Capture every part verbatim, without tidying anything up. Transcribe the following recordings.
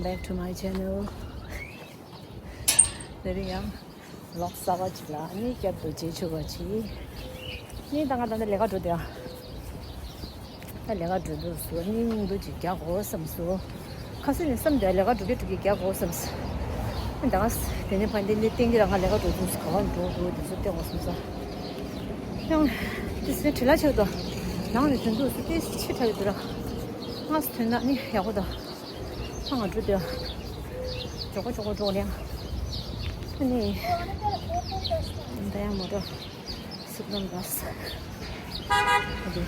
Back to my channel. དེ་རིང་ཡང་ལོག་གསར་པ་ཅིག་ལ་ནི་བསྐྱར་དུ་མཇལ་ཆོག་པ་ཅིག་ནི་ད་ང་ད་ལྟ་ལས་ཀ་འགྲོ་བསྡད་ཡ། ད་ལས་ཀ་འགྲོ་དུས་སུ་ནི་སྙིང་སྡུག་ཅིག་རྒྱག་དགོས་བསམ་སོང་། ཁ་སང་ནས་བསམ་བསྡད་ལས་ཀ་འགྲོ་གི་འགྲོ་གི་རྒྱག་དགོས་བསམ་སོང་། ད་ང་དེ་ནས་ཕན་དེ་ནས་ཏིང་གི་ར་ང་ལས་ཀ་འགྲོ་དུས་སུ་ག་བ་འགྲོ་འགྲོ་དེ་ཚོ་བལྟས་དགོས་བསམ་སོང་། ཡང་དེ་སེ་བྲེལ་ལ་ཆེ་བ་དང་ནང་ནས་ཐོན་དུས་སུ་ཏེ་ཆེ་དྲགས་ཡོད་དུ་ར། སྔ་སེ་ཐོན་ན་ནི་ཡག་པོ་དང་། ད་ང་འགྲོ་དེ། མགྱོགས་པོ་མགྱོགས་པོ་འགྲོ་ལེ། ཨ་ནི། ད་ཡང་མོ་ཊ་སིག་ནལ་བ་སི། ཨ་དེ།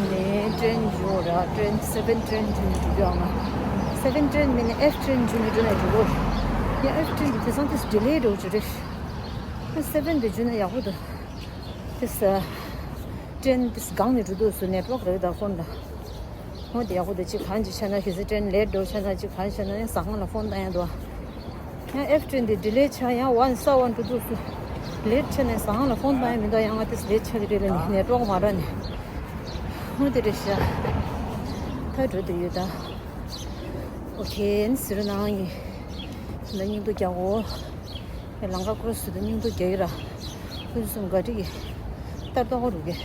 ནས་ཀྲེན་འགྲོ་ར་ཀྲེན་སེ་བེན་ཀྲེན་འགྲོ་ནས་འགྲོ་རྒྱུ་ཨང་ན། སེ་བེན་ཀྲེན་མིན་ན་ཨེཕ་ཀྲེན་འགྲོ་ནས་འགྲོ་ནས་འགྲོ་གོ། ཡ་ཨེཕ་ཀྲེན་དེ་དེང་སང་དེ་ཌི་ལེ་འགྲོ་གི་རེད། སེ་བེན་དེ་འགྲོ་ན་ཡག་པོ་འདུག་དེ་ས། ཀྲེན་དེ་སྒང་ནས་འགྲོ་དུས་སུ་ནེཊ་ཝོག་རེད་ད་ཧྥོན་ལ། འོ་དེ་ཡག་པོ་དེ་གཅིག་གང་ཅིག་ཆགས་ན་གལ་སྲིད་ཀྲེན་ལེ་ཊི་འགྲོ་ཆགས་ན་གཅིག་གང་ཆགས་ན་ཡང་ཟ་ཁང་ལ་ཧྥོན་བཏང་ཡ་འདུག་ཡང་ཨེཕ་ཀྲེན་དེ་ཌི་ལེ་ཆགས་ཡང་ཝན་ས་ཝན་འགྲོ་དུས་སུ་ལེ་ཊི་ཆགས་ནས་ཟ་ཁང་ལ་ཧྥོན་བཏང་ཡ་མི་འདུག་ཡང་ང་དེ་ལེ་ཊི་ཆགས་ཀྱི་རེད་ལབ་ནས་ནེཊ་ཝོག་མ་རག་ནས། འོ་དེ་རེད་ཤག་ད་འགྲོ་དེ་ཡོད་ད། ཨོ་ཁེ་ནི་ཟེར་ནའང་ཡིན། ད་སྙིང་སྡུག་རྒྱག་གོ། ལང་ཀ་ཀོ་རོ་སི་དུ་སྙིང་སྡུག་རྒྱག་གི་ར། ཁོ་ཚོ་གསུམ་ག་ཏི་གི་ལྟར་ཏོག་རུ་གི།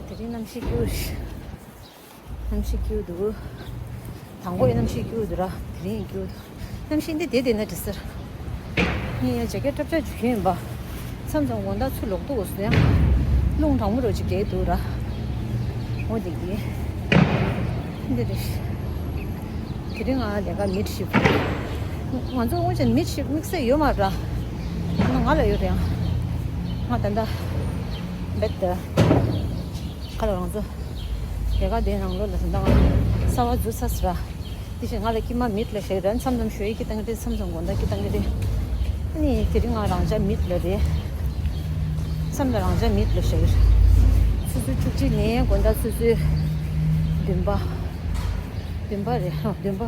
དེ་རིང་གནམ་གཤིས་སྐྱིད་པོ་ཞིག་གནམ་གཤིས་སྐྱིད་པོ་འདུག་དང་པོ་ཡི་གནམ་གཤིས་སྐྱིད་པོ་འདུག་ར། དེ་རིང་ཡི་སྐྱིད་པོ་འདུག་གནམ་གཤིས་འདི་བདེ་བདེ་ན་འགྲིག་ཟེར། ངས་ཡང་ཇེ་ཀེ་ཊི་སྲབ་ཆག་ཅིག་གྱོན་ཡིན་པ། མཚམས་མཚམས་དགོང་དག་ཚུར་ལོག་འདུག་ཟེར་ཡང་། རླུང་གྲང་མོ་རོ་ཅིག་རྒྱག་འདུག་ར། འོ་དེ་གི། འདི་རེད། དེ་རིང་ང་ལས་ཀ་མིཌ་ཤིཕ། ང་ཚོ་དངོས་ཅན་མིཌ་ཤིཕ་དམིགས་བསལ་ཡོད་མ་རེད། ང་ང་ལ་ཡོད་རེད་ཡང་། ང་ད་ལྟ་བེད་དུ་ཁ་ལ་རང་ཚོ་ལས་ཀ་དེའི་ནང་ལོགས་ལ་ད་ལྟ་ང་གསར་པ་འཛུལ་ཚར་ཟེར་ར། དེ་བཞིན་ང་ལ་སྐྱེས་མ་མིད་ལ་བཞག་ར། མཚམས་མཚམས་ཞོ་ཡི་སྐྱེ་བཏང་གི་རེད། མཚམས་མཚམས་དགོང་དག་སྐྱེ་བཏང་གི་རེད། ཨ་ནི་དེ་རིང་ང་རང་འཇགས་མིད་ལ་རེད། མཚམས་ལ་རང་འཇགས་མིད་ལ་བཞག་གི་རེད། ཆུ་ཚོད་བཅུ་གཅིག་ནས་དགོང་དག་ཆུ་ཚོད་བདུན་པ། བདུན་པ་རེད། ཨ་བདུན་པ།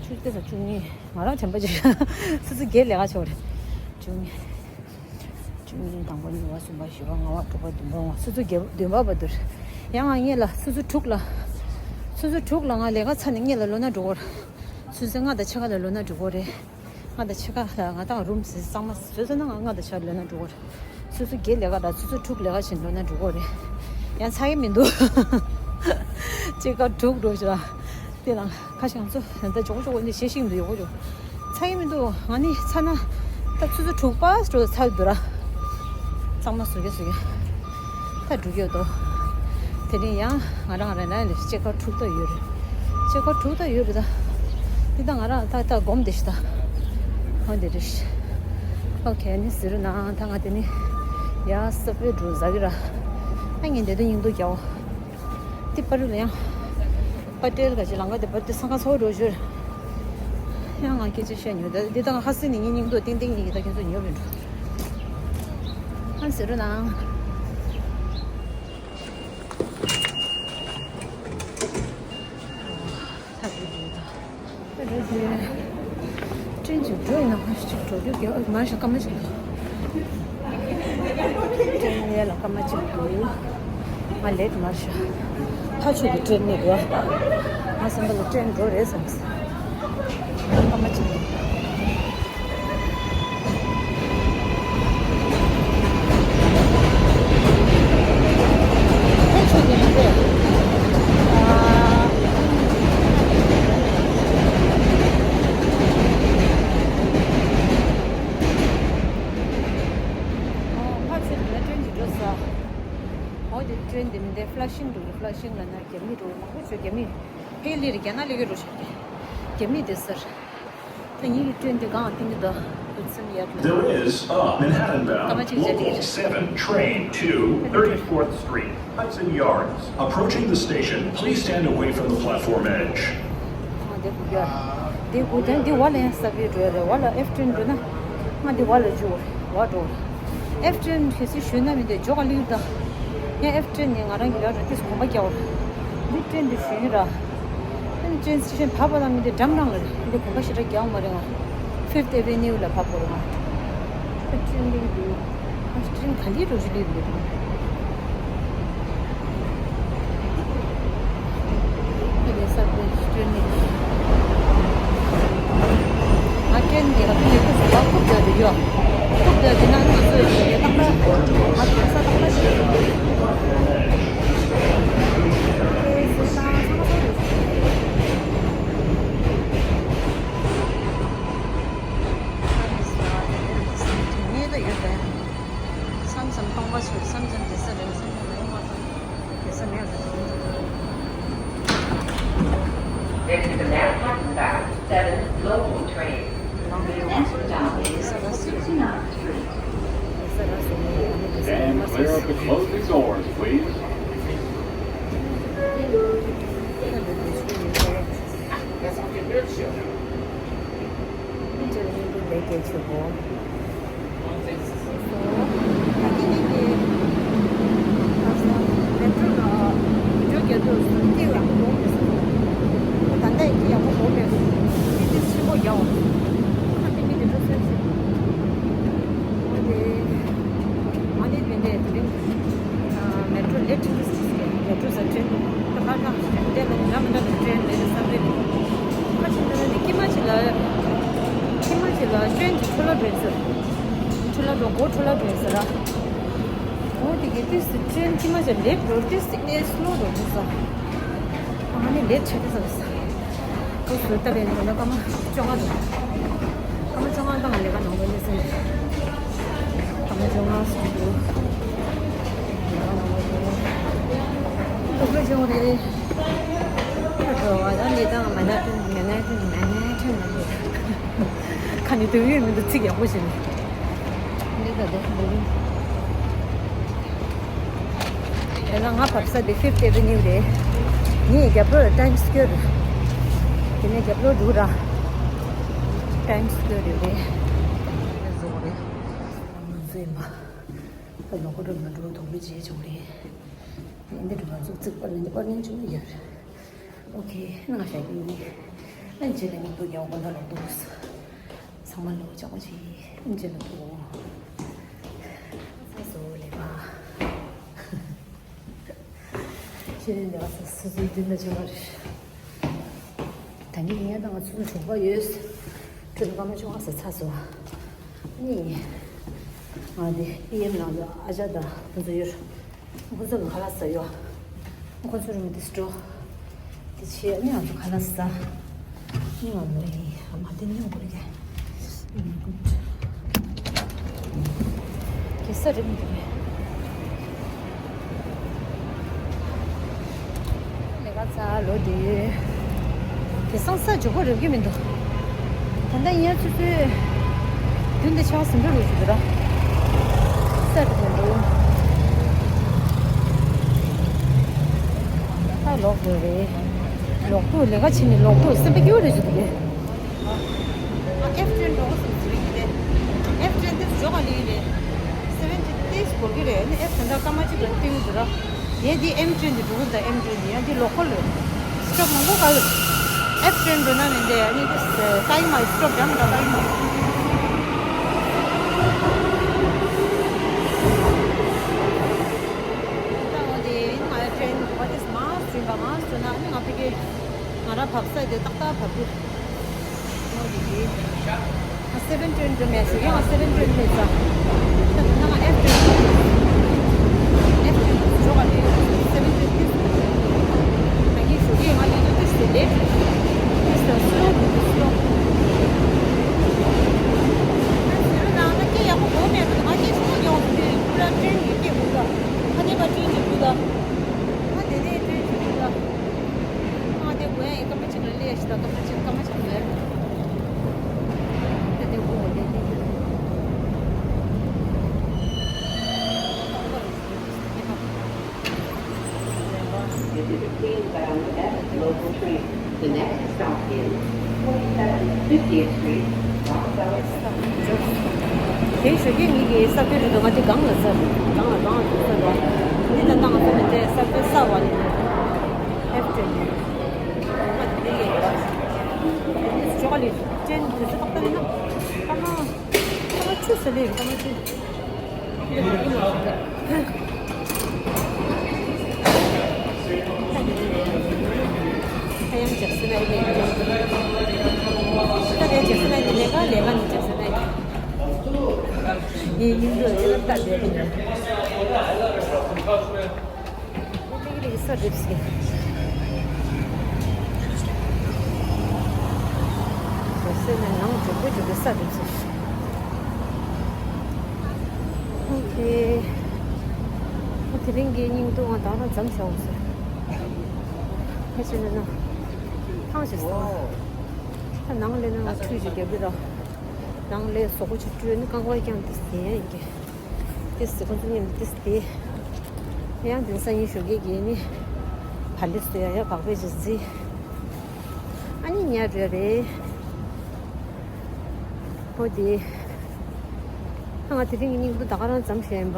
ཆུ་ཚོད་བཅུ་གཉིས། ང་རང་དྲན་པ་བརྗེད། ཆུ་ཚོད་བརྒྱད་ལས་ཀ་བྱེད་པ་རེད། བཅུ་གཉིས། བཅུ་གཉིས། དང་པོ། གཉིས་པ། གསུམ་པ། བཞི་པ། ལྔ་པ། དྲུག་པ། བདུན་པ། ལྔ། ཆུ་ཚོད་བརྒྱད་པ། བདུན་པ་བར་དུ་རེད། ཡང་ང་གཉིད་ལ་ཆུ་ཚོད་དྲུག་ལ། ཆུ་ཚོད་དྲུག་ལ་ང་ལས་ཀ་ཚར་ནས་གཉིད་ལ་ལོག་ན་འགྲོ་གི་རེད། ཆུ་ཚོད་ལྔ་དང་ཕྱེད་ཀ་ལ་ལོག་ན་འགྲོ་གི་རེད། ལྔ་དང་ཕྱེད་ཀ་ལ་ང་དང་རུམ་ཟིན་གཙང་མ་བཟོས་ཚར་ན་ང་ལྔ་དང་ཕྱེད་ཀ་ལོག་ན་འགྲོ་གི་རེད། ཆུ་ཚོད་བརྒྱད་ལས་ཀ་དང་ཆུ་ཚོད་དྲུག་ལས་ཀ་བྱེད་ལོག་ན་འགྲོ་གི་རེད། ཡང་ཚར་གི་མི་འདུག་ཕྱེད་ཀ་དྲུག་འགྲོ་ཞིག་ལ། དེ་ལ་ཁ་ཤས་ང་ཚོ་ད་ལྟ་ཇོག་ཇོག་འདི་བྱེད་ཤིང་འདུག་ཡོག་ཇོག་ཚ་ཡི་མི་འདུག་ང་ནི་ཚ་ན་ད་ཆུ་ཚོད་དྲུག་པ་འགྲོ་ཚ་འདུག་ར། གཙང་མ་བཟོ་གི་བཟོ་གི་ད་འགྲོ་གི་ཡོད་དོ། དེ་རིང་ཡང་ང་རང་རེ་ན་ལས་ཕྱེད་ཀ་དྲུག་ད་ཡོད་རེད། ཕྱེད་ཀ་དྲུག་ད་ཡོད་རེད་ད། འདི་ད་ང་རང་ད་ད་སྒོམ་བསྡད་ཤི་ད། འོ་འདི་རེད། ཨོ་ཁེ་ནི་ཟེར་ན་ད་ང་དེ་ནི་ཡ་སབ་ཝེ་འགྲོ་ཟ་གི་ར། ཨ་ངས་འདི་ད་སྙིང་སྡུག་རྒྱག་འོ། དེ་པར་ལ་ཡང་། པ་ཏེལ་ག་ཅི་ལང་ག་དེ་པར་དེ་སང་ག་ཚོ་འགྲོ་ཞོར། ཡང་ང་སྐད་ཆ་བཤད་ཉོ་ད་དེ་དང་ཧ་སི་ནི་ངའི་སྙིང་སྡུག་ཏིང་ཏིང་ཡིན་གི་ད་ཁྱེད་ཚོ་ཉོ་བའི་འགྲོ། ཨ་ཟེར་རོ་ན། ད་དེ་དེ་ད། ཀྲེན་གཅིག་འགྲོ་ཡིན་ན་ཁོ་གཅིག་འགྲོ་རྒྱུ་གི་མ་ཤ་སྐར་མ་གཅིག་འགྲོ། ཀྲེན་ལ་སྐར་མ་གཅིག་འགྲོ་ཡིན། ང་ལེད་མ་ཤ། ཕ་ཆུ་གི་ཀྲེན་ནི་འགྲོ། ང་བསམ་པ་ལ་ཀྲེན་འགྲོ་རེད་བསམ། སྐར་མ་གཅིག་འགྲོ། ཕལ་ཆེར་ལ་ཀྲེན་གྱི་འགྲོ་ས། འོ་དེ་ཀྲེན་དེ་མི་འདའི་ཕ་ལ་ཤིང་འགྲོ་གི་ཕ་ལ་ཤིང་ལ་ན་རྒྱ་མི་འགྲོ་མང་པོ་ཚོས་རྒྱ་མི་ཕལ་ལེ་རེ་རྒྱ་ནག་ལེ་གི་འགྲོ་ཤག་གི་རྒྱ་མི་དེ་ཟེར། ད་ངེད་ཀྱི་ཀྲེན་དེ་གང་བཏིང་གི་འདུག Hudson Yard ལ། There is a Manhattan bound Local seven train to thirty-fourth Street, Hudson Yards. Approaching the station, please stand away from the platform edge. ང་འདི་གུ་ཡར། འདི་གུ་དོན་འདི་བ་ལ་ཡང་ས་བི་འགྲོ་ཡ་རེད། བ་ལ་ཨེཕ་ཀྲེན་འགྲོ་ན། ང་འདི་བ་ལ་འཇུ་བ་འགྲོ། ཨེཕ་ཀྲེན་གལ་སྲིད་ཞུས་ན་མི་འདི་འཇོག་ག་ལིའུ་ད། ཡང་ཨེཕ་ཀྲེན་ནི་ང་རང་གི་ལ་རོ་ཏིས་གོམ་པ་རྒྱག་བར། འདི་ཀྲེན་འདི་ཞུས་ཡིན་ར། ཨེཕ་ཀྲེན་སི་ཤན་བབས་པ་དང་མི་འདི་འགྲམ་རང་ལ་རེད། འདི་གོམ་པ་ཞེ་དྲག་རྒྱག་མ་རེད་ང་། Fifth Avenue ལ་བབས་པ་རེད་ང་། ཨེཕ་ཀྲེན་འདི་འདི། ཨེཕ་ཀྲེན་ག་ལི་རོ་ཞུ་ལིའུ་འདི། ཡོད། ཐུག་དེ་དེ་ན་ང་ཚོས་ཞིག་རྟག་པར་ང་ཚོས་ས་རྟག་པར་ཞིག་རེད། ངེས་ད་ཡོད་པས། མཚམས་མཚམས་སྟོང་པ་ཆོད། མཚམས་མཚམས་བསྡད་ས་རེད། མཚམས་མཚམས་སྟོང་པ་དང་བསྡད་ས་མེད་པ་དང་། This is the last Hudson-bound seven local train. The next stop is sixty-ninth Street. Stand clear of the closing doors, please. མེ་ཊོ་ལེ་ཊི་འདུག་ཟེར། མེ་ཊོ་ཟེར་ཊེན་འདུག་ད་ཁ་ཁ་འདྲ་མི་འདྲ་གི་ཊེན་མེད་པའི་ས་བོན་རེད། ཁ་ཆེ་འདི་ནི་ཀྱི་མ་ཆེ་ལ། ཀྱི་མ་ཆེ་ལ་ཊེན་གྱི་འཕྲོ་ལ་འགྲོ་ཟེར། འཕྲོ་ལ་འགྲོ་གོ་འཕྲོ་ལ་འགྲོ་ཟེར་ར། འོ་དེ་གི་ཏིས་སི་ཊེན་ཀྱི་མ་ཆེ་ལེ་ཊི་འགྲོ་ཏིས་སི་ཨེ་སི་ལོ་འགྲོ་འདུག་ཟེར། ཨ་ནི་ལེ་ཊི་ཆེ་གི་ཟེར་ཟེར། ཁོ་སུ་ལྟ་བའི་ནང་ལ་སྐར་མ་བཅོ་ལྔ་འདུག་སྐར་མ་བཅོ་ལྔ་དང་ལས་ཀ་གནང་དགོས་ནི་ཟེར། སྐར་མ་བཅོ་ལྔ་ཟེར་འདུག་ལས་ཀ་གནང་དགོས་ནི། སྡུག་པོ་ཅིག་རེད། ཁ་དྲོ་བ་དང་ལས་དང་མ་ན་ཐུན་མ་ན་ཐུན་མ་ན་ཐུན་མ་ན་ཐུན། ཁ་ནི་དུས་ཡོད་མི་འདུག་ཚིག་ཡག་པོ་བྱས་ནས། ལས་ཀ་དེ་འདུག་དེ་ན་ང་བབས་ས་དེ་ཕིབ་ཨེ་ཝེ་ནིའུ་རེད། ངའི་རྒྱབ་ལོགས་ལ་ཊའིམ་སི་སྐོར་རེད། དེ་ནས་རྒྱབ་ལོགས་འདུག་ར། ཊའིམ་སི་སྐོར་རེད་རེད། བཟོ་རེད། ང་ཚོ་ཡིན་པ། ད་ལོག་གོ་འགྲོ་མ་འགྲོ་དོགས་པ་བྱས་བྱུང་རེད། འདི་འདྲ་ང་ཚོ་རྩིག་པར་ནས་པར་ནས་བྱུང་ཡོད་རེད། ཨོ་ཁེ། ང་ཤ་གི་ཡིན། ཨན་ཅི་ལ་ཉིད་དུ་རྒྱལ་བ་དགོན་པ་ལ་འདུག་ཚང་མ་ལོ་ཅག་པོ་ཆེ། ཨན་ཅི་ལ་འདུག་ས་སོ་ལེ་བ། ཤེས་ནས་ལེ་བ་ས་སོ་སོའི་འདི་འདྲ་ཆེ་བ་རེད། ད་ནི་ངས་ད་ང་ཚོ་གྲོགས་པོ་ཡོད། ཁྱོད་ཀ་མ་བྱུང་ཨ་ས་ཚ་སོ། ནི། ང་དེ་པི་ཨེམ་ནང་དུ་ཨ་ཅག་དང་ཁོ་ཚོ་ཡོད། ཁོ་ཚོ་ལ་ཁ་ལག་ཟ་ཡོད། ཁོ་ཚོ་རུ་མི་དེ་སྤྲོ། དེ་ཆེ་ནི་ང་ཚོ་ཁ་ལག་ཟ། ནི་ང་མོ་ཡིན་ཨ་མ་དེ་ནི་འོ་གོ་རེ་ག། ཨོ་མའི་གུཌ། གེ་སར་རེད་མི་འདུག་གས། ལས་ཀ་ཚར་ལོ་དེ། དེང་སང་ས་མགྱོགས་པོ་རེག་གི་མི་འདུག་ད་ལྟ་ཡིན་ཡང་ཆུ་ཚོད་བདུན་དང་ཕྱེད་ཀ་ཟིན་འགྲོ་རེད་ཞུ་གི་ར། ས་དེ་མི་འདུག་ད་ལོག་དགོས་རེད། ལོག་དུས་ལས་ཀ་བྱས་ནས་ལོག་དུས་སེམས་པ་སྐྱིད་པོ་རེད་ཞུ་གི་རེད། ཨ་ཨེཕ་ཊེན་འགྲོ་དགོས་སམ་ཟེར་གྱི་རེད། ཨེཕ་ཊེན་དེ་འཇོག་ག་ལེ་རེད། སེ་ཝེན་ཊི་ཏིས་འགོར་གྱི་རེད། ཨ་ནི་ཨེཕ་ཊེན་ད་སྐར་མ་གཅིག་ལ་བཏིང་འདུག་ར། ངས་འདི་ཨེམ་ཊེན་འདི་འགྲོ་གི་འདུག་ཨེམ་ཊེན་འདི་ཡང་འདི་ལོ་ཀལ་རེད། སི་ཊོབ་མང་པོ་ག་ལ། ཨེཕ་ཊེན་འགྲོ་ན་ནི་འདི་ཨ་ནི་ཏིས་ཊའིམ་མ་སི་ཊོབ་འདྲ་མི་འདྲ་ཊའིམ་མ། ད་འོ་དེ་ང་ཨེཕ་ཊེན་འགྲོ་ག་ཏིས་མ་སི་ཊོབ་མ་སི་ཊོབ་ན་ཨ་ནི་ང་ཕ་གི་ང་རང་བབས་ས་དེ་ཏག་ཏག་བབས་ཀྱི། ཨ་སེ་ཝེན་ཊི་ཊེན་འགྲོ་མེད་ཟེར་ཡང་སེ་ཝེན་ཊི་ཊེན་མེད་ས། ད་དེ་ན་ང་ཨེཕ་ཊེན། ཨེཕ་ཊེན་འགྲོ་ག་ལེ་སེ་ཝེན་ཊི་ཊེན། ད་གིན་ཞོགས་ཀས་ང་ལེ་ཏུ་ཏིས་ཏེ་ལེ་ཊི། ཏིས་ཏེ་སི་ལོ་ཏུ་སི་ལོ། ང་ཟེར་ན་ང་སྐད་ཡག་པོ་གོ་མེད་ན་ང་སྐད་ཤོར་ཡོང་ཟེར་ཁོ་ར་ཊེན་གྱི་སྐད་གོ་ད། ཁ་ནས་པ་ཊེན་གྱི་གོ་ད། ང་དེ་ནས་ཊེན་གྱི་གོ་ད། ང་དེ་གོ་ཡ་ཡིན་ཀ་མ། ཅིག་ལ་ལས་ཤི་ད་ཀ་མ་ཅིག་ཀ་མ་ཅིག་ལས། དེ་དེ་གོ་བ་ལས་དེ། This is the Queen Diana Local Train. The next stop is forty-seven fiftieth Street, Rockefeller Center. དེ་ཞོགས་ཀས་ངེད་ཀྱི་ས་ཁུལ་རེད་འདུག་ང་དེ་སྒང་ལ་ཟ། སྒང་ལ་སྒང་ལ་འདུག་ས་འདུག་འདི་ད་ནང་ས་མི་འདྲ་ས་ཁུལ་གསར་བ་ནས་ཨེཕ་ཊེན། ཇོ་ག་ལི་ཅན་དུས་ཚོད་ཏག་ཏག་ཡིན་ན་ཀ་མ་ཀ་མ་ཆུ་ཟ་ལེ་ཀ་མ་ཆུ། ཁ་ཡང་ཇག་སི་ལ་ཡིན། ད་ལས་ཇག་སི་ལ་ཡིན་ལས་ཀ་ལས་ཀ་ནི་ཇག་སི་ལ་ཡིན། ངའི་སྙིང་རུས་ཨེ་ལ་ལྟ་བསྡད་ཀྱི་འདུག་ལིག་ལིག་ས་འགྲིབ་སི། རོ་སེ་ནས་ནང་འཇོག་པོ་འཇོག་པའི་ས་འགྲིབ་སི། ཨོ་ཁེ། ཨ་དེ་རིང་གི་སྙིང་སྡུག་ང་དང་རང་འཛོམས་བྱུང་སོང་། ཁ་ཆེ་ན་ན། ཐང་ཞིག་སོང་། ད་ནང་ལས་ན་ང་ཁྲུས་ཅིག་རྒྱབ་ཀྱི་ར། ནང་ལས་གཟུགས་པོ་ཅིག་བཀྲུས་ནས་རྐང་པ་བརྐྱངས་ཏེ་ཟིན་ཡ་ཡིན་གྱི། ཏེ་ཟི་ཁོ་ཚོ་མཉམ་དུ་ཏེ་ཟི་ཏེ། ཡང་དེང་སང་ཉིན་ཞོགས་ཀས་ཀྱིས་ནི་བ་ལི་སུ་ཡ་ཡ་བག་ཕེབས་ཅིག་བརྫིས། ཨ་ནི་ཉལ་འགྲོ་ཡ་རེད། ཨོ་དེ། ང་དེ་རིང་གི་སྙིང་པོ་ད་ག་རང་འཛོམས་ཤེས་ཡིན་པ།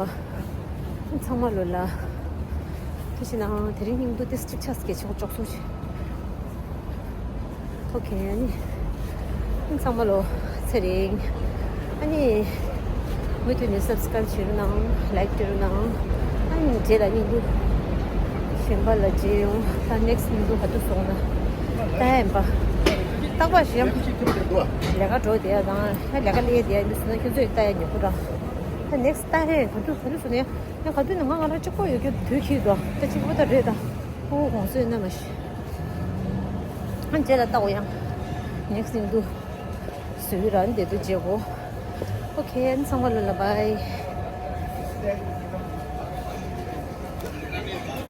ཚང་མ་ལོ་ལ། ཐུགས་ཤིག་ནང་དེ་རིང་སྙིང་པོ་ཏེ་ཅིག་ཆགས་ཀྱི་ཆོག་ཆོག་སོང་ཞིག་ཨོ་ཁེ། ཨ་ནི། ཚང་མ་ལོ་ཚེ་རིང་། ཨ་ནི། མུ་མཐུད་ནས་སབ་སི་ཀ་རབ་བྱེད་རོགས་གནང་། ལའིག་སྤྲད་རོགས་གནང་། ཨ་ནི་རྗེས་ལ་སྙིང་པོ་གཞན་པ་ལ་མཇལ་ཡོང་། ད་ནེག་སི་སྙིང་པོ་ག་དུས་སོང་ན་ལྟ་ཡ་ཡིན་པ། རྟག་པར་གཞན་ལས་ཀ་འགྲོ་བསྡད་ཡ་དང་ལས་ཀ་ལས་བསྡད་ཡ་མི་སོང་ན་ཁྱོད་ཚོས་ལྟ་ཡ་ཉོ་པོ་ར། ད་ནེག་སི་ལྟ་ཧེ་ག་དུས་ག་དུས་སོང་ན་ཡང་ག་དུས་ནས་ང་ང་རང་གཅིག་པོ་ཡོད་རྒྱུ་དུས་ཁྱིས་འདུག་ད་གཅིག་པོ་ད་རེད་ད། ཨོ་གོང་སོས་ན་མ་ཤི། ཨ་རྗེས་ལ་ལྟ་འོ་ཡང་ནེག་སི་སྙིང་པོ། སུའི་རང་འདི་དུ་བརྗེ་གོ། ཨོ་ཁེ། ཨན་ཚང་མ་ལོ་ལ་བའི།